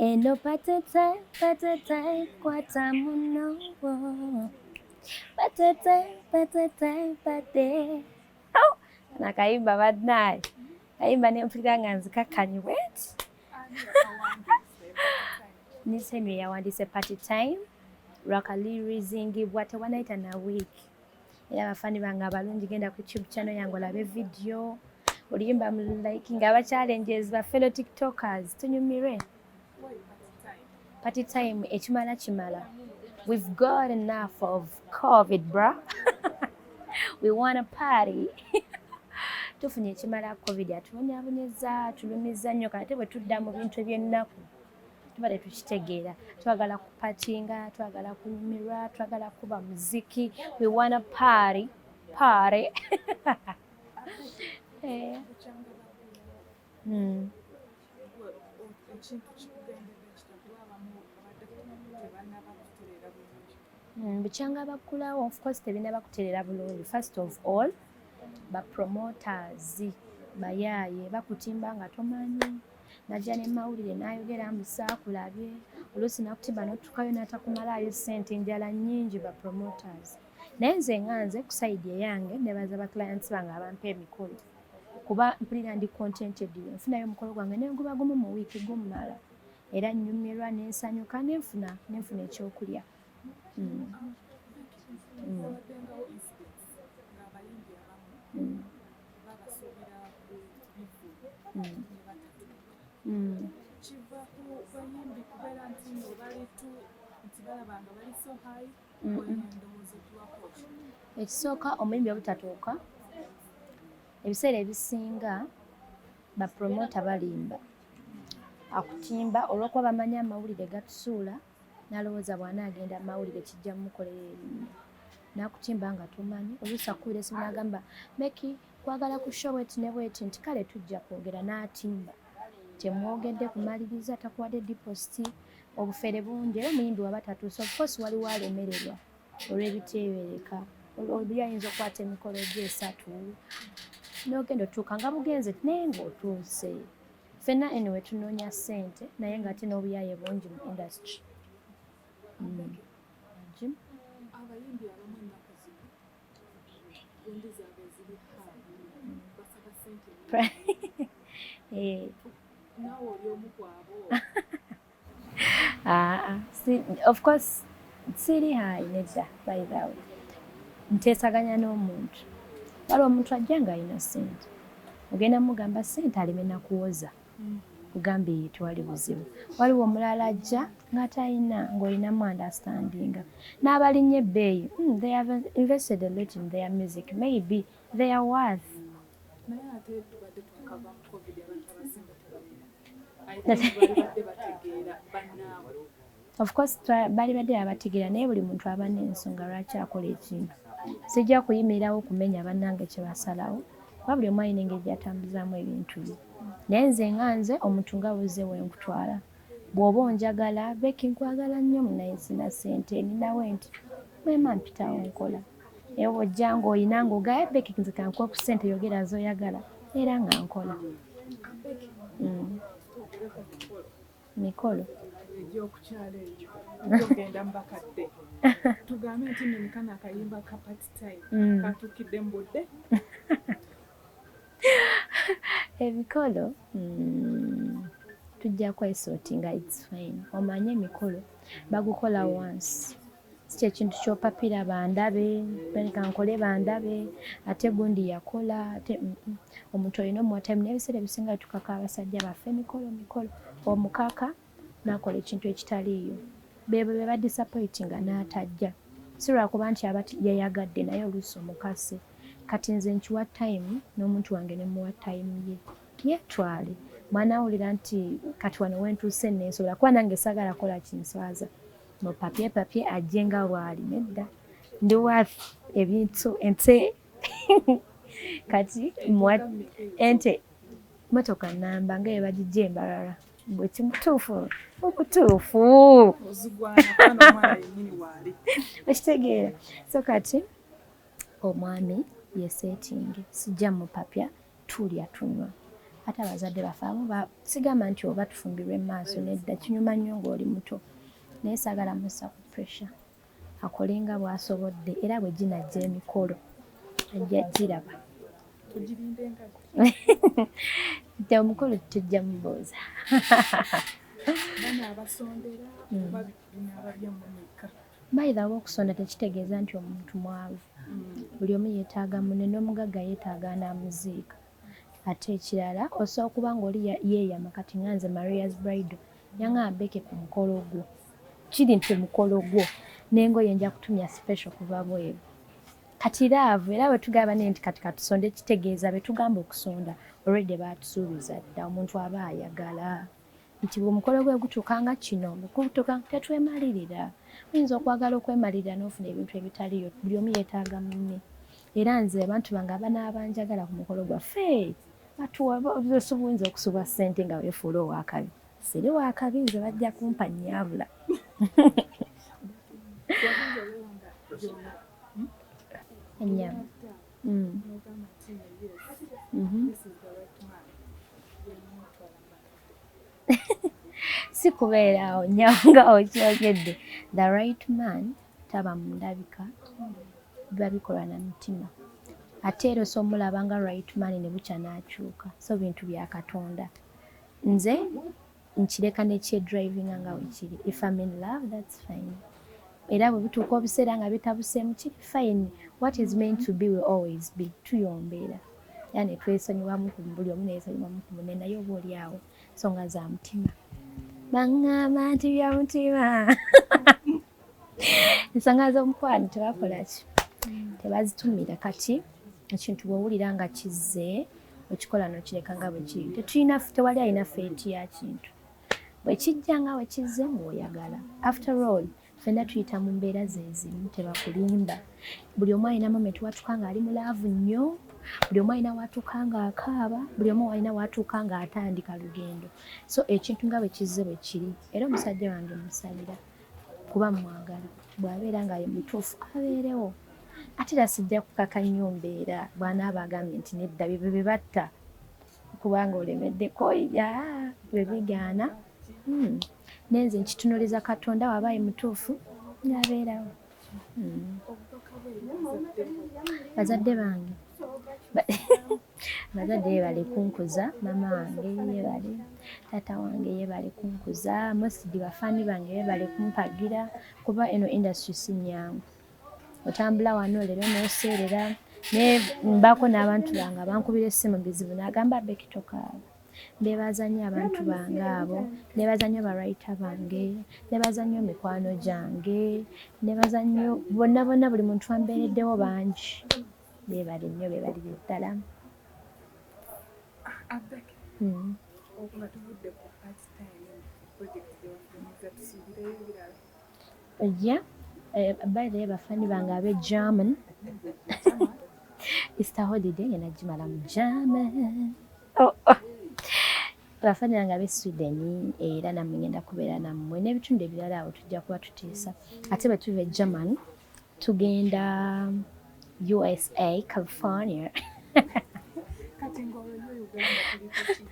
Eno party time, party time, kwata muno. Party time, party time, party. Oh, nakayimba badnaye. Kayimba ne mpulira nga nzikakkanye bweti. Nisemye yawandiise Party Time lwakaliriizingibwa tewanayita na week. Era abafani bange abalungi, genda ku YouTube channel yange olabe video oluyimba mu liking, aba challenges ba fellow TikTokers tunyumirwe. Party time ekimala kimala. We've got enough of COVID, bra. We want a party. Tufunye ekimala. COVID atubonyaabonyeza, atulumiza nnyo. Kati bwe tudda mu bintu ebyennaku tuba tetukitegeera. Twagala kupatinga, twagala kunyumirwa, twagala kuba muziki. We wanna party, party. Eh. Ekintu kikugendedde kitakuba abamu babadde tebannaba kutereera bulungi. Bukyanga baggulawo, of course tebinaba kutereera bulungi. First of all, bapromoters bayaaye, bakutimba nga tomanyi, najja ne mawulire n'ayogera mbu saakulabye. Oluusi nakutimba n'otuukayo n'atakumalaayo ssente. Enjala nnyingi ba promoters. Naye nze nga nze ku side eyange nebaza ba clients bange abampa emikolo, kuba mpulira ndi contented. Nfunayo omukolo gwange neguba gumu mu wiiki, gummala, era nnyumirwa nensanyuka, nenfuna ekyokulya. Wabaddengawo incidents ng'abayimbi abamu babasuubira ku bivvulu ne batatuuka. Kiva ku bayimbi kubeera nti no bali tu nti balaba nga bali so high? Endowooza ogiwako ki? Ekisooka, omuyimbi obutatuuka, ebiseera ebisinga bapromota balimba. Akutimba olw'okuba bamanyi amawulire gatusuula, n'alowooza bw'anaagenda mu mawulire kijja mumukolera erinnya, n'akutimba nga tomanyi. Oluusi akubira esimu n'agamba, "Becky, kwagala ku show bweti ne bweti," nti, "Kale, tujja kwogera," n'atimba, temwogedde kumaliriza, takuwadde deposit. Obufere bungi. Era omuyimbi waba tatuuse, of course waliwo alemererwa olw'ebiteebereka. Oli ayinza okukwata emikolo gye 3, n'ogenda otuuka nga bugenze, naye ng'otuuse. Ffenna anyway tunoonya ssente, naye ng'ate n'obuyaaye bungi mu industry. Jim? Abayimbi abamu ennaku zino gundi zaabwe ziri high, basaba ssente. Eh, naawe oli omu kwabo? Ah, si, of course siri high, nedda. By the way, nteesaganya n'omuntu. Waliwo omuntu ajja ng'alina ssente, ogenda mugamba ssente aleme nakuwoza, kugamba eyo tewali buzibu. Waliwo omulala ajja nga talina, ng'olinamu understandinga n'abalinnya ebbeeyi. They have invested a lot in their music, maybe they are worth. Naye ate tubadde twakava mu COVID, abantu abasinga tebalina. I think bali badde bategeera bannaabwe. Of course bali badde babategeera, naye buli muntu aba n'ensonga lwaki akola ekintu. Sijja kuyimirirawo kumenya bannange kye basalawo, kuba buli omu alina engeri gy'atambuzaamu ebintu bye. Naye nze nga nze omuntu nga buze wenkutwala, bw'oba onjagala, "Becky, nkwagala nnyo, munaye sina ssente, ninawe," nti mwema mpitawo nkola. Naye bw'ojja ng'olina ng'ogaye, "Becky, nze kankuwa ku ssente, yogera z'oyagala," era nga nkola. Twogere ku mikolo. Mikolo? Egy'okukyalo egyo egyogenda mu bakadde, tugambe nti nno kano akayimba ka Party Time katuukidde mu budde. Emikolo, tujja kwesortinga, it's fine. Omanye emikolo bagukola once, si kyekintu kyopapira bandabe, kankole bandabe, ate gundi yakola ate Omuntu olina omuwa time, n'ebiseera ebisinga tukaka abasajja baffe emikolo. Mikolo omukaka n'akola ekintu ekitaliiyo, beebo be badisappointinga n'atajja, si lwakuba nti aba yayagadde, naye oluusi omukase. Kati nze nkiwa time n'omuntu wange, nemuwa time ye, yeetwale mwana awulira nti kati wano wentuuse nensobola, kuba nange saagala kola kinswaza mu papye papye ajje nga bw'ali. Nedda, ndi worth ebintu ente kati muwa ente motoka namba nga ebagijja embalala bwe kimutuufu obutuufu. Ozigwana kuba n'omwana yennyini waali. Okitegeera? So kati omwami yeseetinge, sijja mupapya, tulya tunywa. Ate abazadde baffe abo sigamba nti oba tufumbirwe mu maaso, nedda, kinyuma nnyo ng'oli muto, naye saagala mussa ku pressure. Akole nga bw'asobodde, era bwe ginajja emikolo ajja giraba. Tugirinde nga Nti omukolo tujja mubuuza. Banaabasondera oba binaaba byammwe mwekka? By the way, okusonda tekitegeeza nti omuntu mwavu. Buli omu yeetaaga munne, n'omugagga yeetaaga anaamuziika. Ate ekirala, osobola okuba ng'oli yeeyama. Kati nga nze, Maria's Bridal yaŋŋamba, "Becky, ku mukolo gwo, kiri nti mukolo gwo n'engoye nja kutumya special kuva bweru." Kati love, era bwe tugamba naye nti kati katusonde, kitegeeza be tugamba okusonda already baatusuubiza dda. Omuntu aba ayagala nti bwe omukolo gwe gutuuka nga kino gutuuka, tetwemalirira. Oyinza okwagala okwemalirira n'ofuna ebintu ebitaliyo. Buli omu yeetaaga munne. Era nze abantu bange abanaabanjagala ku mukolo gwaffe batuwa. Oyinza okusubwa ssente nga weefuula owakabi. Siri wakabi nze, bajja kumpa nnyabula. Wagenza obeera nga gyona Ennyama. N'ogamba nti no, yes, this is the right man, yemutwala mbakadde. Si kubeera awo nnyama nga okyogedde. The right man taba mu ndabika, biba bikolwa na mutima. Ate era osobola omulaba nga right man ne bukya n'akyuka. So bintu bya Katonda, nze nkireka nekyedrivinga nga wekiri. If I'm in love, that's fine. Era bwe bituuka obuseera nga bitabuseemu, kiri fine. What is meant to be will always be. Tuyombeera era ne twesonyiwamu ku buli omu, neyesonyiwamu ku munne, naye oba oli awo nsonga za mutima. Baŋŋamba nti bya mutima, ensonga z'omukwano tebakola ki, tebazitumira. Kati ekintu bw'owulira nga kizze, okikola n'okireka nga bwe kiri. Tetulina, tewali alina fate ya kintu. Bwe kijja nga bwe kizze ng'oyagala. After all, ffenna tuyita mu mbeera ze zimu, tebakulimba. Buli omu alina moment watuuka ng'ali mu love nnyo, buli omu alina watuuka ng'akaaba, buli omu alina watuuka ng'atandika lugendo. So ekintu nga bwe kizze bwe kiri. Era omusajja wange musabira kuba mwagala. Bw'abeera nga ye mutuufu, abeerewo. Ate era sijja kukaka nnyo mbeera. Bw'anaaba agambye nti nedda, bye bye batta kubanga olemeddeko, ya bwe bigaana. Nenze nkitunuliza Katonda, waba ye mutuufu ng'abeerawo. Obubaka bwe bazadde bo? Bazadde bange, bazadde yebale kunkuza. Mama wange yebale, taata wange yebale kunkuza, mostly bafaani bange yebale kumpagira, kuba eno industry si nnyangu. Otambula wano leero n'oseerera, naye mbaako n'abantu bange abankubira essimu bizibu n'agamba, "Becky, tokaaba." Mbeebaza nnyo abantu bange abo, neebaza nnyo bawriter bange, neebaza nnyo mikwano gyange, neebaza nnyo bonna bonna, buli muntu ambeereddewo. Bangi, beebale nnyo, beebalire ddala. Becky, nga tuvudde ku Party Time project gye wafulumiza, tusuubireyo ebirala? Ojja, by the way, bafaani bange ab'e German, Easter holiday ngenda gimala mu German. Oh. Bafaani bange ab'e Sweden, era nammwe ngenda kubeera nammwe n'ebitundu ebirala awo tujja kuba tutiisa. Ate bwe tuva e German tugenda USA, California. Kati ng'olwo yo Uganda tuliko ki?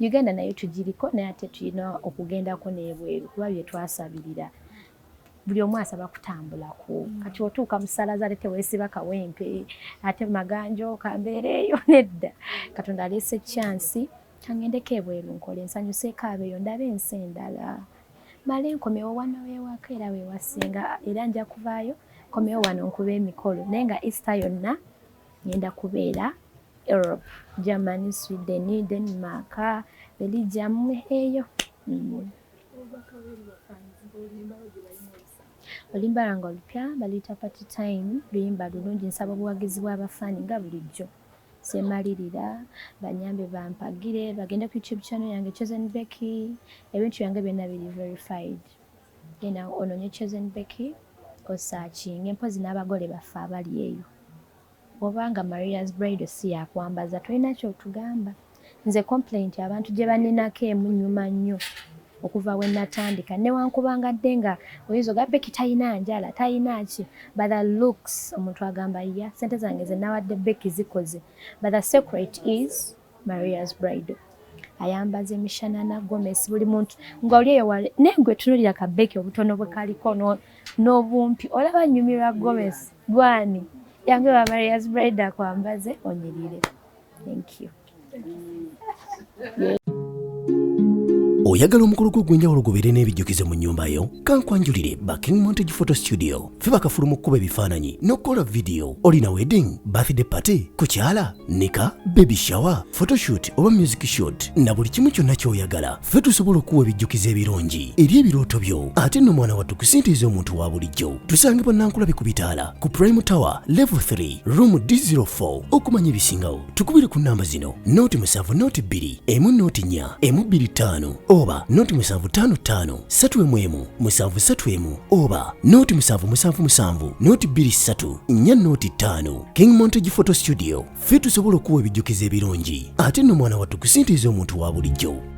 Uganda nayo tugiriko, naye ate tulina okugendako n'ebweru, kuba bye twasabirira. Buli omu asaba kutambulako. Kati otuuka mu ssala ate teweesiba Kawempe, ate Maganjo kambeereeyo, nedda. Katonda aleese chance, kangendeko ebweru nkole, nsanyuseeko abeeyo, ndabe ensi endala, male nkomewo wano weewaka era weewasinga. Era nja kuvaayo nkomewo wano nkuba emikolo, naye nga Easter yonna ngenda kubeera Europe, Germany, Sweden, Denmark, Belgium eyo. Obubaka bweri bafaanizi oluyimba lwo gye balina olusanga? Oluyimba lwange olupya baluyita Party Time, luyimba lulungi. Nsaba obuwagizi bw'abafaani nga bulijjo. Semalirira, banyambe, bampagire, bagende ku YouTube channel yange, Chosen Becky. Ebintu byange byonna biri verified. Genda ononye Chosen Becky, osearchinge. Mpozi n'abagole baffe abali eyo, obanga Maria's Bridal si yakwambaza, tolina kyotugamba. Nze complaint abantu gye baninako emu nyuma nnyo okuva we natandika, newankubanga nga oyinza oga Becky talina njala, talina ki, but the looks, omuntu agamba, "Ya, sente zange ze nawadde Becky zikoze." But the secret is Maria's Bridal ayambaza emishanana, gomesi, buli muntu nga oli eyo wale. Naye gwe tunulira kabeki obutono bwe kaliko n'obumpi, olaba nyumirwa gomesi gwani yange wa Maria's Bridal akwambaze onyirire. Thank you. Oyagala omukolo gwo ogw'enjawulo gubeere n'ebijjukizo mu nnyumba yo? Kankwanjulire ba King Montage Photo Studio. Ffe bakafulu mu kkuba ebifaananyi n'okukola vidiyo. Olina wedding, birthday party, kukyala, nika, baby shower, photoshoot oba music shoot, na buli kimu kyonna ky'oyagala, ffe tusobola okuwa ebijjukizo ebirungi eri ebirooto byo. Ate nno mwana wattu, kusintiiza omuntu wa bulijjo. Tusangibwa Nankulabe ku bitaala ku Prime Tower, level 3, room D04. Okumanya ebisingawo, tukubire ku namba zino: 0 7 02 1 04 1 25 oba 0755 3 1 7 3 1 oba 0777 023 4 05. King Montage Photo Studio, ffe tusobola okuwa ebijjukizo ebirungi. Ate nno mwana wattu, kusintiiza omuntu wa bulijjo.